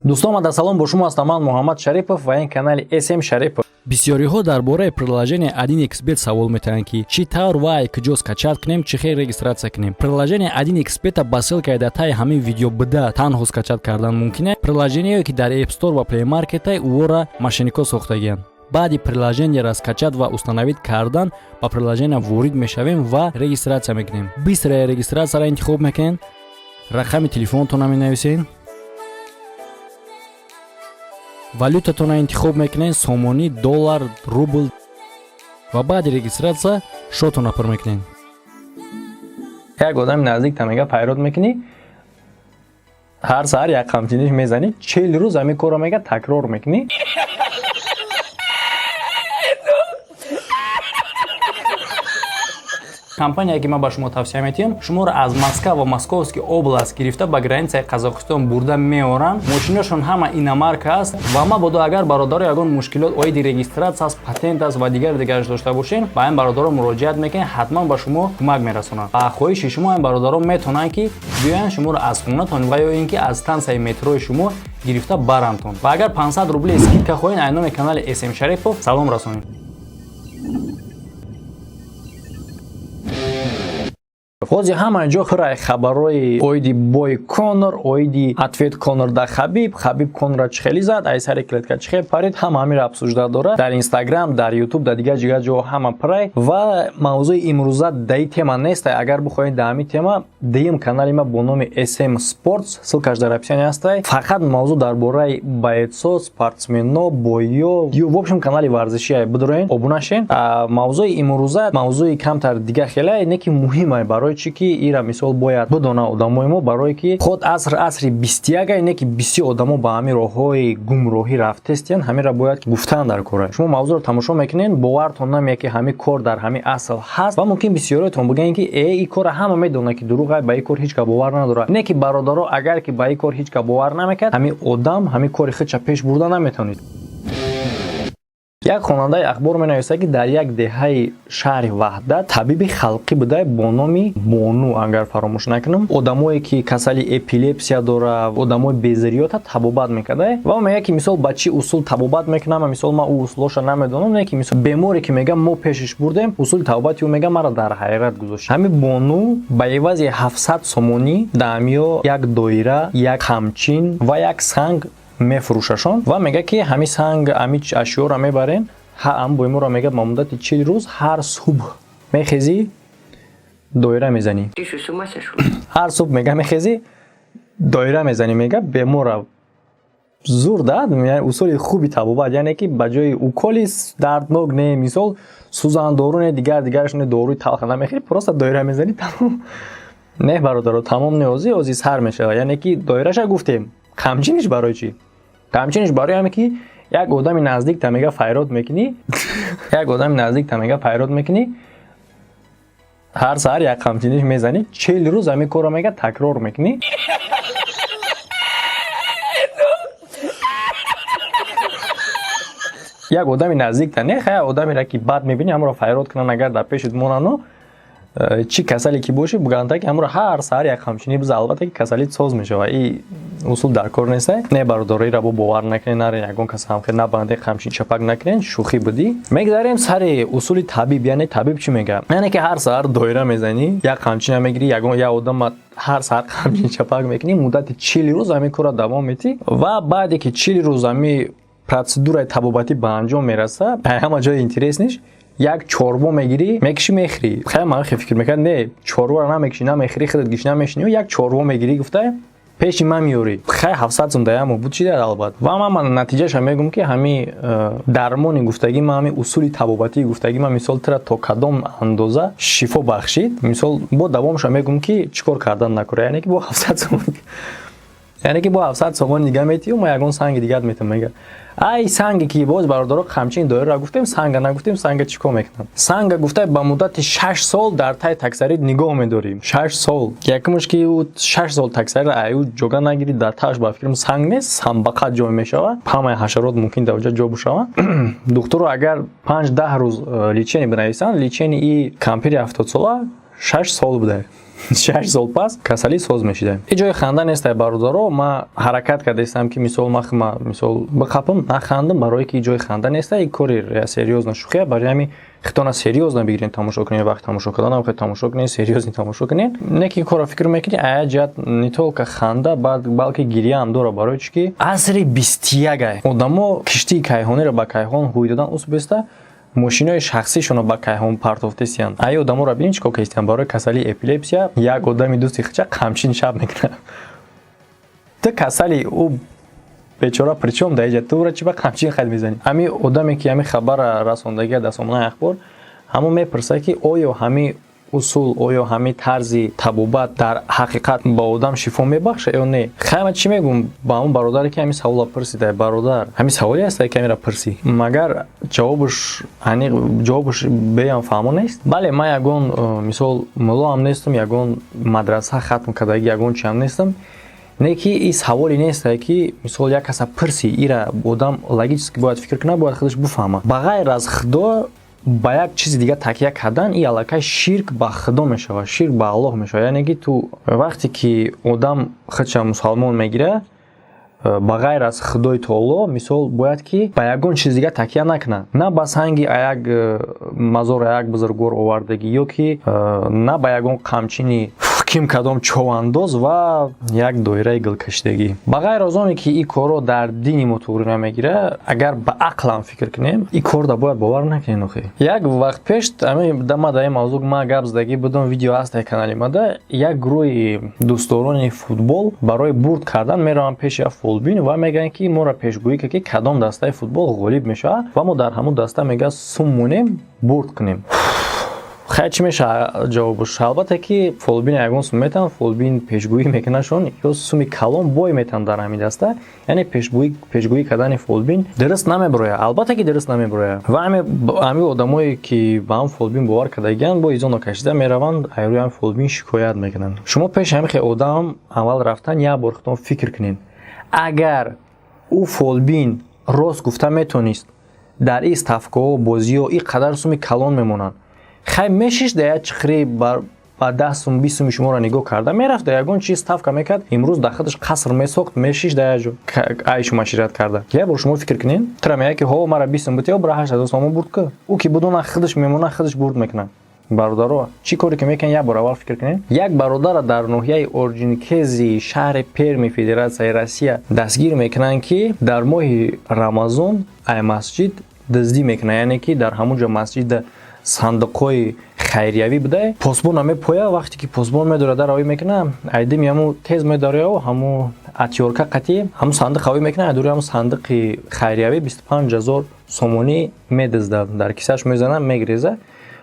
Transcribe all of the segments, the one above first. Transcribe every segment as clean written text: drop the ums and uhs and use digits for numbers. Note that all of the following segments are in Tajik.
Дӯстон, мада салом, бо шумо ҳастам ман, Муҳаммад Шарипов, ва ин канали СМ Шарипов. Бисёриҳо дар бораи приложение 1xBet савол метаҳанд, ки чӣ тавр ва куҷо скачать кунем, чӣ хел регистрация кунем. Приложение 1xBet ба ссылкаи дар таи ҳамин видео буда танҳо скачать кардан мумкин. Приложениее ки дар App Store ва Play Market ӯро мошеннико сохтагианд. Баъди приложениеро скачать ва установить кардан, ба приложение ворид мешавем ва регистрация мекунем. Быстрая регистрацияро интихоб мекунем, рақами телефонтонро менависем, валютатонро интихоб мекунед: сомонӣ, доллар, рубл, ва баъди регистрация шотонро пур мекунед. Як одами наздик та мега пайрод мекунӣ, ҳар саҳар як қамчиниш мезанӣ, 40 рӯз ҳамин корро мега такрор мекунӣ. Компания, ки ман ба шумо тавсия метиҳам, шуморо аз Москва ва Московский область гирифта ба границаи Қазоқистон бурда меоранд. Мошинашон ҳама иномарка аст. Ва мабодо агар бародаро ягон мушкилот оиди регистрация аст, патент аст ва дигар дигараш дошта бошед, ба ин бародаро муроҷиат мекунед, ҳатман ба шумо кӯмак мерасонанд. Ба хоҳиши шумо ин бародаро метавонанд, ки биёянд, шуморо аз хонатон ва ё ин ки аз станцияи метрои шумо гирифта барандтон. Ва агар 500 рубли скидка хоҳед, ай номи канали СМ Шарипов салом расонед. Ҳозир ҳама ҷо хӯрай хабарҳои оиди бои Конор, оиди ответ Конор да Хабиб, Хабиб Конорро чӣ хеле зад, ай сари клетка чӣ хел парид, ҳама ҳаминро обсуждать дорад. Дар Инстаграм, дар Ютуб, дар дигар ҷигар ҷо ҳама прай. Ва мавзӯи имрӯза даи тема нест. Агар бихоҳед дар ҳамин тема, дуюм канали ма бо номи SM Sports, ссылкаш дар описание ҳастай. Фақат мавзӯъ дар бораи боецо, спортсмено, боиё, в общем, канали варзишӣ, бидроен, обуна шен. Мавзӯи имрӯза мавзӯи камтар дига хеле не ки муҳимай, барои чӣ ки ира мисол бояд бидона одамои мо, барое ки худ аср асри 21 не ки бисёр одамо ба ҳамин роҳҳои гумроҳӣ рафтестиянд. Ҳаминра бояд гуфтан дар кора. Шумо мавзӯъро тамошо мекунед, бовартон намеяд, ки ҳамин кор дар ҳамин асл ҳаст. Ва мумкин бисёриятон бигӯянд, ки э, ин корро ҳама медонад, ки дурӯғ, ба ин кор ҳеҷ кас бовар надорад. Не ки, бародаро, агар ки ба ин кор ҳеҷ кас бовар намекард, ҳамин одам ҳамин кори худша пеш бурда наметавонид. Як хонандаи ахбор менависад, ки дар як деҳаи шаҳри Ваҳдат табиби халқӣ буда бо номи Бону, агар фаромӯш накунам, одамое ки касали эпилепсия дора, одамои безириёта табобат мекарда. Ва мегӯяд, ки мисол ба чӣ усул табобат мекунам, мисол ман ӯ усулоша намедонам, не ки мисол беморе ки мега мо пешиш бурдем, усули табобати ӯ мега маро дар ҳайрат гузошт. Ҳамин бону ба ивази 700 сомонӣ даамиё як доира, як ҳамчин ва як санг мефурӯшашон ва мега, ки ҳамин санг, ҳамин ашёро мебарен, ҳам беморро мега ба муддати 40 рӯз ҳар субҳ мехезӣ, доира мезанӣ. Ҳар субҳ мега мехезӣ, доира мезанӣ, мега бемора зур дад. Усули хуби табобат, яъне ки ба ҷои уколи дарднок не, мисол сӯзандору не, дигар дигараш не, доруи талха намехӯри, просто доира мезанӣ, тамом. Не, бародаро, тамом не, озӣ озӣ сар мешавад. Яъне ки доираша гуфтем, қамчиниш барои чӣ? Қамчиниш барои ҳаме ки як одами наздик та мега файрод мекунӣ, як одами наздик та мега файрод мекунӣ, ҳар саҳар як қамчиниш мезанӣ, 40 рӯз ҳамин корро мега такрор мекунӣ. Як одами наздик та не, хай, одамеро ки бад мебинӣ, ҳамро файрод кунан, агар дар пешит монану чӣ касале ки бошӣ, буганта ки ҳамро ҳар саҳар як ҳамчунин биза, албатта ки касалит соз мешавад. И усул дар кор неста. Не, бародаро, ира бо бовар накунед, нарен, ягон кас ҳамхел набанде, қамчин чапак накунед, шӯхӣ будӣ. Мегзарем сари усули табиб. Яъне табиб чӣ мега? Яъне ки ҳар саҳар доира мезанӣ, як қамчина мегирӣ, ягон як одама ҳар саҳар қамчин чапак мекунӣ, муддати 40 рӯз ҳамин корро давом метӣ. Ва баъде ки 40 рӯз ҳамин процедураи табобатӣ ба анҷом мерасад, ҳама ҷои интересниш, як чорво мегирӣ, мекишӣ, мехӯрӣ. Хай, ман хе фикр мекард, не, чорворо намекишӣ, намехӯрӣ, худат гишна мешинӣ, як чорво мегирӣ, гуфта, пеши ман меёрӣ. Хай, 700 сум даяму буд, чи албат. Ва ман натиҷаша мегӯм, ки ҳами дармони гуфтагӣ ман, ҳами усули табобатии гуфтагӣ ман, мисол, тира то кадом андоза шифо бахшид. Мисол, бо давомша мегӯм, ки чӣ кор кардан накора. Яъне ки бо 700 сум, яъне ки бо 700 сомон дига метиҳу ма ягон санги дигар метам. Мега, ай санге ки боз, бародаро, қамчин доираро гуфтем, санга нагуфтем. Санга чӣ кор мекунам? Санга гуфта, ба муддати 6 сол дар таи таксарит нигоҳ медорим. 6 сол. Якумш ки ӯ 6 сол таксарит ай ӯ ҷога нагирӣ, дар тааш ба фикрам санг нест, самбақат ҷой мешавад, ҳамаи ҳашарот мумкин дар оҷа ҷо бишаванд. Духтуро агар 5-10 рӯз лечение бинависанд, лечение и кампири 70-сола 6 сол буда. 6 сол пас касалӣ соз мешида. Ҳеҷ ҷои ханда нестай, бародаро. Ма ҳаракат кардаистам, ки мисол ма мисол биқапам, нахандам, барое ки ҷои ханда неста. И кори серьёзно шӯхия. Барои ҳамин хитона серьёзно бигирен, тамошо кунед. Вақт тамошо карданам хел тамошо кунед, серьёзно тамошо кунед. Не ки корро фикр мекунӣ, а як ҷиҳат не только ханда, балки гирияам дора. Барои чӣ ки асри 21-ай, одамо киштии кайҳониро ба кайҳон ҳуй додан усбеста, мошинои шахсишонро ба кайҳон партофтесиянд. Ай одаморо бинед, чӣ кор кардистиянд. Барои касалии эпилепсия як одами дӯсти хича қамчин шаб мекунад. Ту касали, ӯ бечора причём дар иҷа? Ту ӯра чӣ ба қамчин хат мезанӣ? Ҳами одаме, ки ҳами хабара расондагия дар сомонаи ахбор, ҳамон мепурсад, ки оё ҳами усул, оё ҳамин тарзи табобат дар ҳақиқат ба одам шифо мебахшад ё не? Хай, ман чӣ мегӯм ба ҳамон бародаре, ки ҳамин савола пурсида? Бародар, ҳамин саволе ҳаста, ки ҳаминро пурсӣ, магар ҷавобаш аниқ, ҷавобаш беам фаҳмо нест. Бале, ман ягон мисол муллоам нестам, ягон мадраса хатм кардаги, ягон чиам нестам. Не ки и саволе нестае, ки мисол як каса пурсӣ. Ира одам логически бояд фикр кунад, бояд худаш бифаҳмад. Ба ғайр аз Худо ба як чизи дига такя кардан, и аллакай ширк ба Худо мешавад, ширк ба Аллоҳ мешавад. Яъне ки ту вақте ки одам худша мусалмон мегирад, ба ғайр аз Худои Таоло, мисол, бояд ки ба ягон чизи дига такя накунад: на ба санги як мазори як бузургвор овардагӣ, ё ки на ба ягон қамчини ким кадом човандоз ва як доираи гулкашидагӣ. Ба ғайр аз оне ки ин корро дар дини мо туғрӣ намегирад, агар ба ақлам фикр кунем, ин корда бояд бовар накунем. Охи, як вақт пеш ма дар ин мавзӯъ ма гап задагӣ будам, видео ҳаст дар канали мада. Як гурӯҳи дӯстдорони футбол барои бурд кардан мераванд пеши як фолбин ва мегӯянд, ки моро пешгӯӣ кард, ки кадом дастаи футбол ғолиб мешавад ва мо дар ҳамон даста, мега, сум монем, бурд кунем. Хай, чӣ мешавад ҷавобаш? Албатта ки фолбин ягон сум метавон, фолбин пешгӯӣ мекунашон ё суми калон бой метавон дар ҳамин даста. Яъне пешгӯӣ кардани фолбин дуруст намебирояд, албатта ки дуруст намебирояд. Ва ҳамин одамое, ки ба ҳам фолбин бовар кардагианд, бо изоно кашида мераванд, айрӯи ҳам фолбин шикоят мекунанд. Шумо пеши ҳамин хел одам аввал рафтан як бор худтон фикр кунед. Агар ӯ фолбин рост гуфта метонист, дар ин ставкаҳо, бозиҳо ин қадар суми калон мемонанд. Хай, мешиш да як чихри ба 10 сум, 20 суми шуморо нигоҳ карда мерафт, да ягон чиз ставка мекард, имрӯз дар худаш қаср месохт. Мешиш да як ҷо айшу машират карда. Як бор шумо фикр кунед. Тура меяд, ки ҳо, мара 20 сум бутиё, бира 8000 сомон бурд ку. Ӯ ки будона худаш мемона, худаш бурд мекунад. Бародаро, чӣ коре ки мекунед, як бор аввал фикр кунед. Як бародара дар ноҳияи Орджоникидзе шаҳри Перми Федератсияи Россия дастгир мекунанд, ки дар моҳи Рамазон ай масҷид дуздӣ мекунад. Яъне ки дар ҳамон ҷо масҷида сандуқҳои хайриявӣ буда, посбона мепоя. Вақте ки посбон медорад, дар авӣ мекуна, айдими ҳаму тез медоряу ҳаму отвёртка қатӣ ҳаму сандуқ авӣ мекуна. Айдури ҳаму сандуқи хайриявӣ 25 000 сомонӣ медиздад, дар кисаш мезана, мегиреза.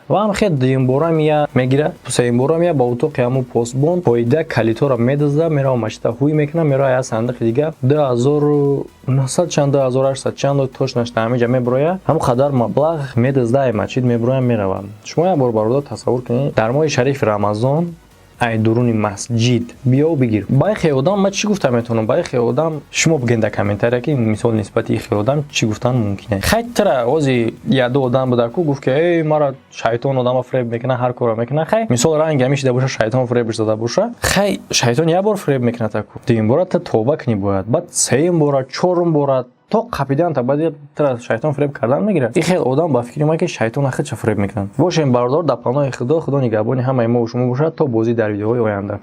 Ва ҳам хел дуюмбора мия мегира, сеюмбора мия, ба утоқи ҳаму посбон поида калиторо медизда, мерава, мачида ҳуй мекуна, мерава, як сандуқи дига 2900 чанд, 2800 чанд, точно ш ҳамиҷа меброя, ҳамун қадар маблағ медизда, ай мачид меброя, мерава. Шумо як бор, бародар, тасаввур кунед: дар моҳи шарифи Рамазон ай дуруни масҷид биёу бигир. Ба ихе одам ман чӣ гуфта метавонам? Ба ихе одам шумо бигӯед дар комментария, ки мисол нисбати ихе одам чӣ гуфтан мумкин е. Хай, тра ози яду одам буда ку, гуфт, ки эй, мара шайтон одама фреб мекуна, ҳар корро мекуна. Хай, мисол, ранги ҳамин шида боша, шайтон фребш зада боша. Хай, шайтон як бор фреб мекуна, таку дуюм бора та тавба кунӣ бояд, баъд сеюм бора, чорум бора, то қапидан та баъд тра шайтон фреб кардан мегирад. Ин хел одам, ба фикри ман, ки шайтон худша фреб мекунад. Бошем, бародар, дар паноҳи Худо. Худо нигаҳбони ҳамаи мо шумо бошад. То бозӣ дар видеоҳои оянда.